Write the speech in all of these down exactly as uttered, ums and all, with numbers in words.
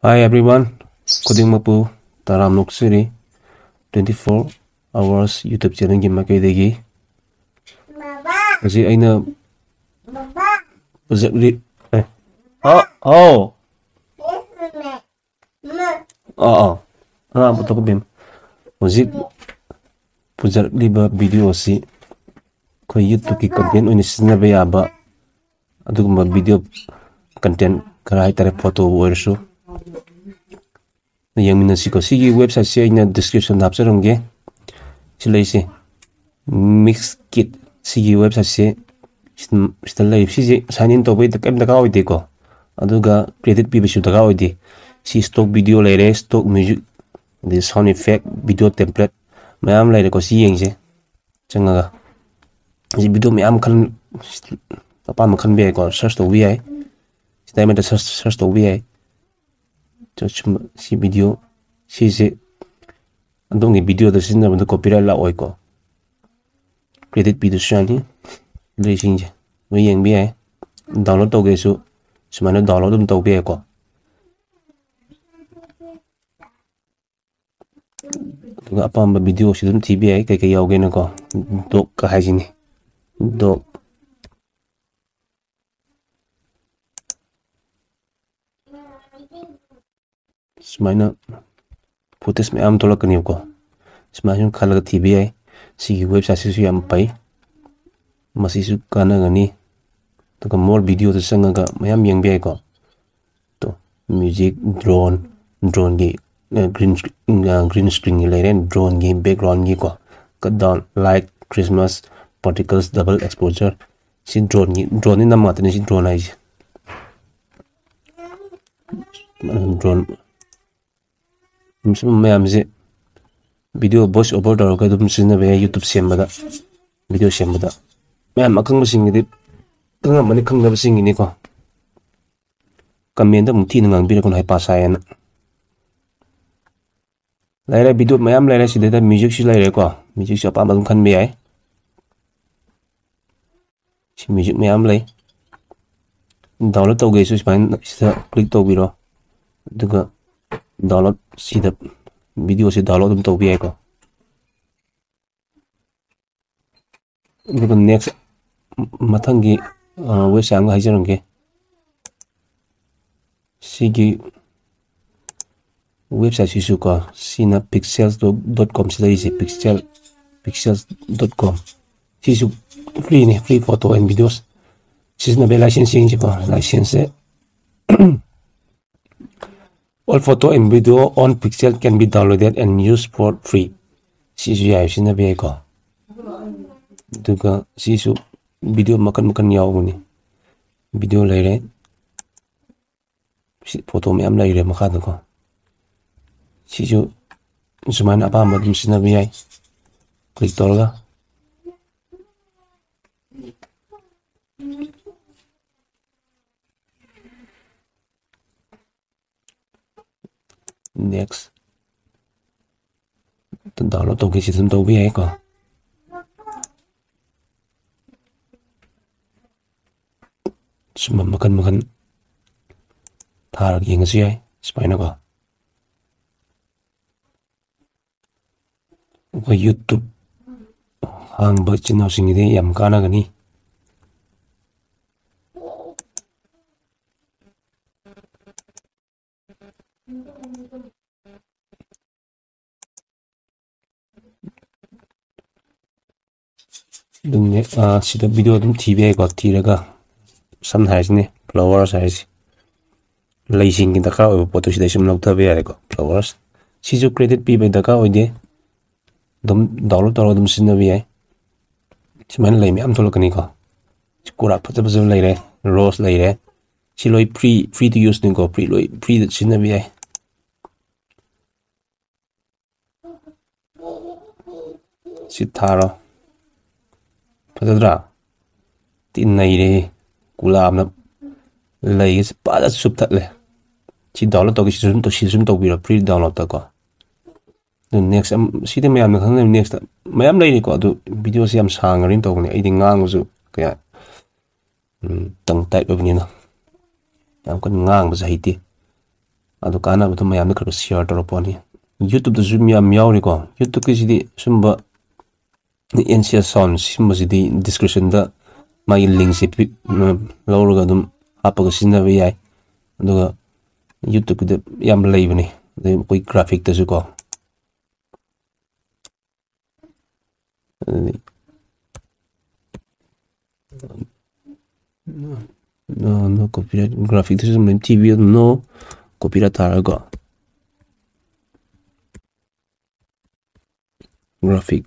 Hi everyone, ꯈꯨꯗꯤꯡꯃꯛꯄꯨ ꯇꯔꯥꯝꯅ ꯑꯣꯛꯆꯔꯤ꯫ Twenty four hours YouTube channelꯒꯤ ꯃꯥꯏꯀꯩꯗꯒꯤ꯫ ꯍꯧꯖꯤꯛ ꯑꯩꯅ ꯄꯨꯖꯔꯛꯂꯤ-, ꯑꯦ, ꯍꯥꯎ, ꯍꯥꯎ꯫ ꯑꯥ, ꯑꯥ꯫ ꯑꯥ, ꯄꯨꯊꯣꯛꯀꯣ ꯕꯦꯝ꯫ ꯍꯧꯖꯤꯛ ꯄꯨꯖꯔꯛꯂꯤꯕ video ꯑꯁꯤ ꯑꯩꯈꯣꯏ YouTubeꯀꯤ content ꯑꯣꯏꯅ ꯁꯤꯖꯤꯟꯅꯕ ꯌꯥꯕ ꯑꯗꯨꯒꯨꯝꯕ video content ꯈꯔ ꯍꯥꯏꯇꯥꯔꯦ, photoꯕꯨ ꯑꯣꯏꯔꯁꯨ꯫ ꯌꯦꯡꯃꯤꯟꯅꯁꯤꯀꯣ꯫ ꯁꯤꯒꯤ websiteꯁꯦ ꯑꯩꯅ descriptionꯗ ꯍꯥꯞꯆꯔꯝꯒꯦ꯫ ꯁꯤ ꯂꯩꯁꯦ, Mixkit꯫ ꯁꯤꯒꯤ websiteꯁꯦ ꯁꯤꯗ, ꯁꯤꯗ ꯂꯩ꯫ ꯁꯤꯁꯦ sign in ꯇꯧꯕꯩ ꯀꯔꯤꯝ ꯗꯔꯀꯥꯔ ꯑꯣꯏꯗꯦꯀꯣ꯫ ꯑꯗꯨꯒ credit ꯄꯤꯕꯁꯨ ꯗꯔꯀꯥꯔ ꯑꯣꯏꯗꯦ꯫ ꯁꯤ stock video ꯂꯩꯔꯦ, stock music, ꯑꯗꯩ sound effect, video template ꯃꯌꯥꯝ ꯂꯩꯔꯦꯀꯣ꯫ ꯁꯤ ꯌꯦꯡꯁꯦ ꯆꯪꯉꯒ꯫ ꯁꯤ video ꯃꯌꯥꯝ ꯈꯟ-, ꯑꯄꯥꯝꯕ ꯈꯟꯕ ꯌꯥꯏꯀꯣ꯫ Search ꯇꯧꯕ ꯌꯥꯏ꯫ ꯁꯤꯗ ꯑꯃꯗ search, search ꯇꯧꯕ ꯌꯥꯏ꯫ ꯁꯨꯝꯕ, ꯁꯤ video, ꯁꯤꯁꯦ ꯑꯗꯣꯝꯒꯤ videoꯗ ꯁꯤꯖꯤꯟꯅꯕꯗ copyright ꯂꯥꯛꯑꯣꯏꯀꯣ꯫ Credit ꯄꯤꯗ꯭ꯔꯁꯨ ꯌꯥꯅꯤ꯫ ꯂꯩꯁꯤꯡꯁꯦ ꯂꯣꯏ ꯌꯦꯡꯕ ꯌꯥꯏ꯫ Download ꯇꯧꯒꯦꯁꯨ ꯁꯨꯃꯥꯏꯅ download ꯑꯗꯨꯝ ꯇꯧꯕ ꯌꯥꯏꯀꯣ꯫ ꯑꯗꯨꯒ ꯑꯄꯥꯝꯕ videoꯁꯤ ꯑꯗꯨꯝ ꯊꯤꯕ ꯌꯥꯏ, ꯀꯩꯀꯩ ꯌꯥꯎꯒꯦꯅꯀꯣ꯫ Docꯀ ꯍꯥꯏꯁꯤꯅꯤ꯫ Doc꯫ ꯁꯨꯃꯥꯏꯅ footage ꯃꯌꯥꯝ ꯊꯣꯛꯂꯛꯀꯅꯦꯕꯀꯣ꯫ ꯁꯨꯃꯥꯏꯅ ꯁꯨꯝ ꯈꯜꯂꯒ ꯊꯤꯕ ꯌꯥꯏ꯫ ꯁꯤꯒꯤ websiteꯁꯤꯁꯨ ꯌꯥꯝ ꯐꯩ, ꯃꯁꯤꯁꯨ ꯀꯥꯟꯅꯒꯅꯤ꯫ ꯑꯗꯨꯒ more videoꯗ ꯆꯪꯉꯒ ꯃꯌꯥꯝ ꯌꯦꯡꯕ ꯌꯥꯏꯀꯣ꯫ ꯇꯣ, music, drone, droneꯒꯤ, ꯑ, green screen, ꯑ, green screenꯒꯤ ꯂꯩꯔꯦ, droneꯒꯤ backgroundꯒꯤꯀꯣ꯫ Cut down, light, Christmas, particles, double exposure꯫ ꯁꯤ droneꯒꯤ, droneꯗꯤ ꯅꯝ ꯉꯥꯛꯇꯅꯤ ꯁꯤ drone ꯍꯥꯏꯁꯦ꯫ Drone꯫ ꯁꯨꯝꯕ ꯃꯌꯥꯝꯁꯦ video voice over ꯇꯧꯔꯒ ꯑꯗꯨꯝ ꯁꯤꯖꯤꯟꯅꯕ ꯌꯥꯏ YouTube ꯁꯦꯝꯕꯗ, video ꯁꯦꯝꯕꯗ꯫ ꯃꯌꯥꯝ ꯑꯈꯪꯕꯁꯤꯡꯒꯤꯗꯤ, ꯈꯪꯉꯝꯃꯅꯤ, ꯈꯪꯗꯕꯁꯤꯡꯒꯤꯅꯤꯀꯣ꯫ Commentꯗ ꯑꯃꯨꯛ ꯊꯤꯅ ꯉꯥꯡꯕꯤꯔꯛꯀꯅꯨ, ꯍꯩꯄꯥ ꯁꯥꯏꯌꯦꯅ꯫ ꯂꯩꯔꯦ, video ꯃꯌꯥꯝ ꯂꯩꯔꯦ꯫ ꯁꯤꯗꯩꯗ musicꯁꯨ ꯂꯩꯔꯦꯀꯣ꯫ Musicꯁꯨ ꯑꯄꯥꯝꯕ ꯑꯗꯨꯝ ꯈꯟꯕ ꯌꯥꯏ꯫ ꯁꯤ music ꯃꯌꯥꯝ ꯂꯩ꯫ Download ꯇꯧꯒꯦꯁꯨ ꯁꯨꯃꯥꯏꯅ ꯁꯤꯗ click ꯇꯧꯕꯤꯔꯣ꯫ ꯑꯗꯨꯒ download, ꯁꯤꯗ video ꯁꯤ download ꯑꯗꯨꯝ ꯇꯧꯕ ꯌꯥꯏꯀꯣ꯫ ꯑꯗꯨꯒ next, ꯃꯊꯪꯒꯤ, ꯑ, website ꯑꯃꯒ ꯍꯥꯏꯖꯔꯝꯒꯦ꯫ ꯁꯤꯒꯤ website ꯁꯤꯁꯨ ꯀꯣ, ꯁꯤꯅ pixels dot com ꯁꯤ ꯂꯩꯔꯤꯁꯦ, pixel, pixels dot com꯫ ꯁꯤꯁꯨ free ꯅꯤ, free photo and videos ꯁꯤꯖꯤꯟꯅꯕ license ꯁꯤꯡꯁꯤꯀꯣ, license say "All photo and video on Pixel can be downloaded and used for free." ꯁꯤꯁꯨ ꯌꯥꯏ, ꯁꯤꯖꯤꯟꯅꯕ ꯌꯥꯏꯀꯣ꯫ ꯑꯗꯨꯒ ꯁꯤꯁꯨ video ꯃꯈꯟ ꯃꯈꯟ ꯌꯥꯎꯕꯅꯤ꯫ Video ꯂꯩꯔꯦ, ꯁꯤ photo ꯃꯌꯥꯝ ꯂꯩꯔꯦ ꯃꯈꯥꯗꯀꯣ꯫ ꯁꯤꯁꯨ ꯁꯨꯃꯥꯏꯅ ꯑꯄꯥꯝꯕ ꯑꯗꯨꯝ ꯁꯤꯖꯤꯟꯅꯕ ꯌꯥꯏ, click ꯇꯧꯔꯒ꯫ Next꯫ Download ꯇꯧꯒꯦ, ꯁꯤ ꯑꯗꯨꯝ ꯇꯧꯕ ꯌꯥꯏꯀꯣ꯫ ꯁꯨꯝꯕ ꯃꯈꯟ ꯃꯈꯟ ꯊꯥꯔꯒ ꯌꯦꯡꯉꯁꯨ ꯌꯥꯏ, ꯁꯨꯃꯥꯏꯅꯀꯣ꯫ ꯑꯩꯈꯣꯏ YouTube ꯍꯥꯡꯕ ꯏꯆꯤꯟ ꯏꯅꯥꯎꯁꯤꯡꯒꯤꯗꯤ ꯌꯥꯝ ꯀꯥꯟꯅꯒꯅꯤ꯫ ꯑꯗꯨꯝ ꯅꯦꯛ-, ꯑ, ꯁꯤꯗ video ꯑꯗꯨꯝ ꯊꯤꯕ ꯌꯥꯏꯀꯣ꯫ ꯊꯤꯔꯒ ꯁꯝꯅ ꯍꯥꯏꯔꯁꯤꯅꯦ, flowers ꯍꯥꯏꯔꯤꯁꯤ, ꯂꯩꯁꯤꯡꯒꯤ ꯗꯔꯀꯥꯔ ꯑꯣꯏꯕ ꯄꯣꯠꯇꯨ ꯁꯤꯗꯩ ꯁꯨꯝ ꯂꯧꯊꯕ ꯌꯥꯔꯦꯀꯣ꯫ Flowers ꯁꯤꯁꯨ credit ꯄꯤꯕꯒꯤ ꯗꯔꯀꯥꯔ ꯑꯣꯏꯗꯦ, ꯑꯗꯨꯝ download ꯇꯧꯔꯒ ꯑꯗꯨꯝ ꯁꯤꯖꯤꯟꯅꯕ ꯌꯥꯏ꯫ ꯁꯨꯃꯥꯏꯅ ꯂꯩ ꯃꯌꯥꯝ ꯊꯣꯛꯂꯛꯀꯅꯤꯀꯣ꯫ ꯀꯨꯔꯥꯛ ꯐꯖ ꯐꯖꯕ ꯂꯩꯔꯦ, rose ꯂꯩꯔꯦ, ꯁꯤ ꯂꯣꯏ free, free to use ꯅꯤꯀꯣ, free, ꯂꯣꯏ free ꯗ ꯁꯤꯖꯤꯟꯅꯕ ꯌꯥꯏ꯫ ꯁꯤ ꯊꯥꯔꯣ꯫ ꯐꯖꯗ꯭ꯔꯥ? ꯊꯤ ꯅꯩꯔꯦ꯫ ꯒꯨꯂꯥꯞꯅ ꯂꯩꯒꯁꯦ ꯐꯖꯅ ꯆꯨꯞꯊꯠꯂꯦ꯫ ꯁꯤ download ꯇꯧꯒꯦ, ꯁꯤꯁꯨ ꯑꯗꯨꯝ ꯇꯧ-, ꯁꯤꯁꯨ ꯑꯗꯨꯝ ꯇꯧꯕꯤꯔꯣ, free download ꯇꯀꯣ꯫ ꯑꯗꯨ next ꯑꯃ, ꯁꯤꯗꯤ ꯃꯌꯥꯝꯅ ꯈꯪꯅꯕ next ꯃꯌꯥꯝ ꯂꯩꯔꯤꯀꯣ, ꯑꯗꯨ video ꯁꯦ ꯌꯥꯝ ꯁꯥꯡꯉꯔꯣꯏꯅ ꯇꯧꯕꯅꯦ, ꯑꯩꯗꯤ ꯉꯥꯡꯕꯁꯨ ꯀꯌꯥ, ꯎꯝ, tongue tied ꯑꯣꯏꯕꯅꯤꯅ ꯌꯥꯝ ꯀꯟꯅ ꯉꯥꯡꯕꯁꯨ ꯍꯩꯇꯦ꯫ ꯑꯗꯨ ꯀꯥꯟꯅꯕꯗꯣ ꯃꯌꯥꯝꯗ ꯈꯔ ꯈꯔ share ꯇꯧꯔꯛꯄꯅꯤ꯫ YouTube-ꯇꯁꯨ ꯃꯌꯥꯝ ꯌꯥꯎꯔꯤꯀꯣ꯫ YouTube-ꯀꯤꯁꯤꯗꯤ ꯁꯨꯝꯕ N C S Sound ꯁꯤꯒꯨꯝꯕꯁꯤꯗꯤ description-ꯗ ꯃꯥꯒꯤ link-ꯁꯦ ꯄꯤ-, ꯂꯧꯔꯒ ꯑꯗꯨꯝ ꯍꯥꯞꯄꯒ ꯁꯤꯖꯤꯟꯅꯕ ꯌꯥꯏ꯫ ꯑꯗꯨꯒ YouTube-ꯀꯤꯗ ꯌꯥꯝ ꯂꯩꯕꯅꯤ꯫ ꯑꯗꯩ ꯑꯩꯈꯣꯏ graphic-ꯇꯁꯨ ꯀꯣ꯫ ꯑꯗꯨꯗꯤ, no, no copyright, graphic-ꯇꯁꯨ ꯑꯗꯨꯝ ꯊꯤꯕꯤꯌꯨ, no copyright ꯊꯥꯔꯒꯀꯣ꯫ Graphic꯫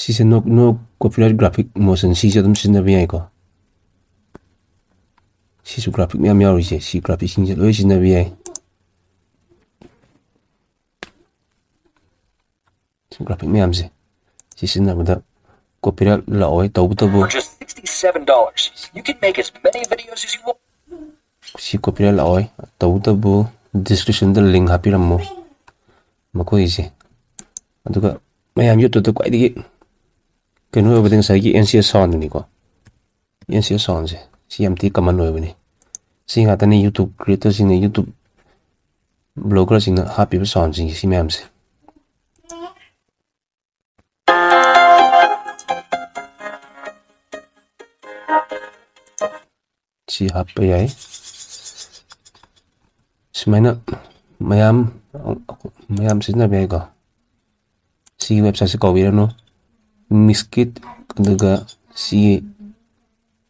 ꯁꯤꯁꯦ no, no copyright graphic motion, ꯁꯤꯁꯦ ꯑꯗꯨꯝ ꯁꯤꯖꯤꯟꯅꯕ ꯌꯥꯏꯀꯣ꯫ ꯁꯤꯁꯨ graphic ꯃꯌꯥꯝ ꯌꯥꯎꯔꯤꯁꯦ, ꯁꯤ graphic-ꯁꯤꯡꯁꯦ ꯂꯣꯏ ꯁꯤꯖꯤꯟꯅꯕ ꯌꯥꯏ꯫ ꯁꯤ graphic ꯃꯌꯥꯝꯁꯦ ꯁꯤ ꯁꯤꯖꯤꯟꯅꯕꯗ copyright ꯂꯥꯛꯑꯣꯏ꯫ ꯇꯧꯕꯇꯕꯨ For just sixty-seven dollars, you can make as many videos as you want. ꯁꯤ copyright ꯂꯥꯛꯑꯣꯏ꯫ ꯇꯧꯕꯇꯕꯨ description-ꯗ link ꯍꯥꯞꯄꯤꯔꯝꯃꯨ ꯃꯈꯣꯏꯒꯤꯁꯦ꯫ ꯑꯗꯨꯒ ꯃꯌꯥꯝ YouTube-ꯇ ꯈ꯭ꯋꯥꯏꯗꯒꯤ ꯀꯩꯅꯣ ꯑꯣꯏꯕꯗꯤ ꯉꯁꯥꯏꯒꯤ N C S Sound-ꯗꯨꯅꯤꯀꯣ꯫ N C S Sound-ꯁꯦ ꯁꯤ ꯌꯥꯝ ꯊꯤ common ꯑꯣꯏꯕꯅꯤ꯫ ꯁꯤ ꯉꯥꯛꯇꯅꯤ YouTube creator-ꯁꯤꯡꯅ, YouTube blogger-ꯁꯤꯡꯅ ꯍꯥꯞꯄꯤꯕ sound-ꯁꯤꯡꯁꯦ, ꯁꯤ ꯃꯌꯥꯝꯁꯦ꯫ ꯁꯤ ꯍꯥꯞꯄ ꯌꯥꯏ꯫ ꯁꯨꯃꯥꯏꯅ ꯃꯌꯥꯝ, ꯃꯌꯥꯝ ꯁꯤꯖꯤꯟꯅꯕ ꯌꯥꯏꯀꯣ꯫ ꯁꯤꯒꯤ website-ꯁꯦ ꯀꯥꯎꯕꯤꯔꯅꯨ, Mixkit꯫ ꯑꯗꯨꯒ ꯁꯤꯒꯤ,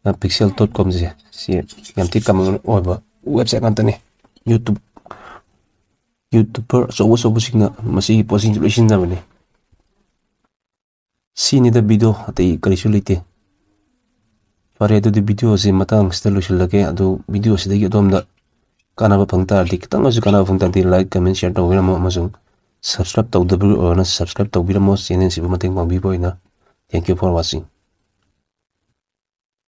ꯑ, pixel dot com-ꯁꯦ, ꯁꯤ ꯌꯥꯝ ꯊꯤ common ꯑꯣꯏꯕ website ꯉꯥꯛꯇꯅꯤ꯫ YouTube, YouTuber ꯑꯆꯧ ꯑꯆꯧꯕꯁꯤꯡꯅ ꯃꯁꯤꯒꯤ ꯄꯣꯠꯁꯤꯡꯁꯦ ꯂꯣꯏ ꯁꯤꯖꯤꯟꯅꯕꯅꯤ꯫ ꯁꯤꯅꯤꯗ video, ꯑꯇꯩ ꯀꯔꯤꯁꯨ ꯂꯩꯇꯦ꯫ ꯐꯔꯦ, ꯑꯗꯨꯗꯤ video-ꯁꯤ ꯃꯇꯥꯡꯁꯤꯗ ꯂꯣꯏꯁꯤꯜꯂꯒꯦ꯫ ꯑꯗꯨ video-ꯁꯤꯗꯒꯤ ꯑꯗꯣꯝꯗ ꯀꯥꯟꯅꯕ ꯐꯪ ꯇꯥꯔꯗꯤ, ꯈꯤꯇꯪ ꯑꯣꯏꯔꯁꯨ ꯀꯥꯟꯅꯕ ꯐꯪ ꯇꯥꯔꯗꯤ, like, comment, share ꯇꯧꯕꯤꯔꯝꯃꯣ ꯑꯃꯁꯨꯡ subscribe ꯇꯧꯗꯕ ꯑꯣꯏꯔꯒꯅ subscribe ꯇꯧꯕꯤꯔꯝꯃꯣ channel-ꯁꯤꯕꯨ ꯃꯇꯦꯡ ꯄꯥꯡꯕꯤꯕ ꯑꯣꯏꯅ꯫ Thank you for watching.